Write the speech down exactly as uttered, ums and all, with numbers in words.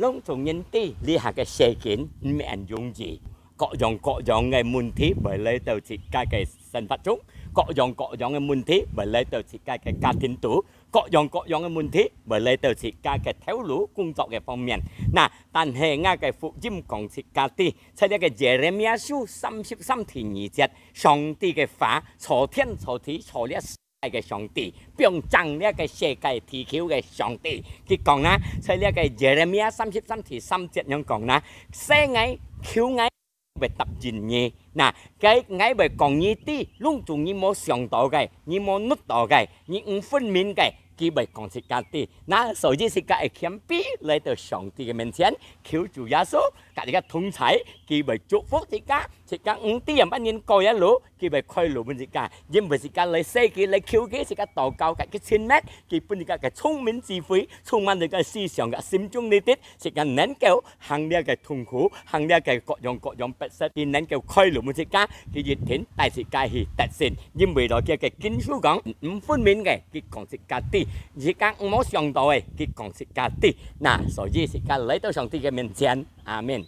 攏總人知這下个世間毋免容易，各樣各樣个問題會來到自家个生活中，各樣各樣个問題會來到自家个家庭肚，各樣各樣个問題會來到自家个頭路工作个方面。那，但係𠊎个福音講自家知，在這个耶利米書三十三第二節，上帝个話，造天造地造這个上帝，放正這个世界地球个上帝，佢講啦，在這个耶利米三十三第三節樣講啦，喊𠊎，求𠊎，會答應你。那，該𠊎會講你知，攏總你無想到个，你無諗到个，你毋分明个，佢會講自家知。那，所以自家愛謙卑來到上帝个面前，求主耶穌佮自家同在，佢會祝福自家。自家毋知仰般人過這路，佢會開路分自家，因為自家來世佢，來求佢，自家禱告佮佢親密，佢分自家个聰明智慧，充滿自家思想佮心中裡底，自家能夠行這个痛苦，行這个各樣各樣逼塞，佢能夠開路分自家，佢一定帶自家去得勝。因為落去个經書講，毋分明个，佢講自家知；自家無想到个，佢講自家知。那，所以自家來到上帝个面前。阿們。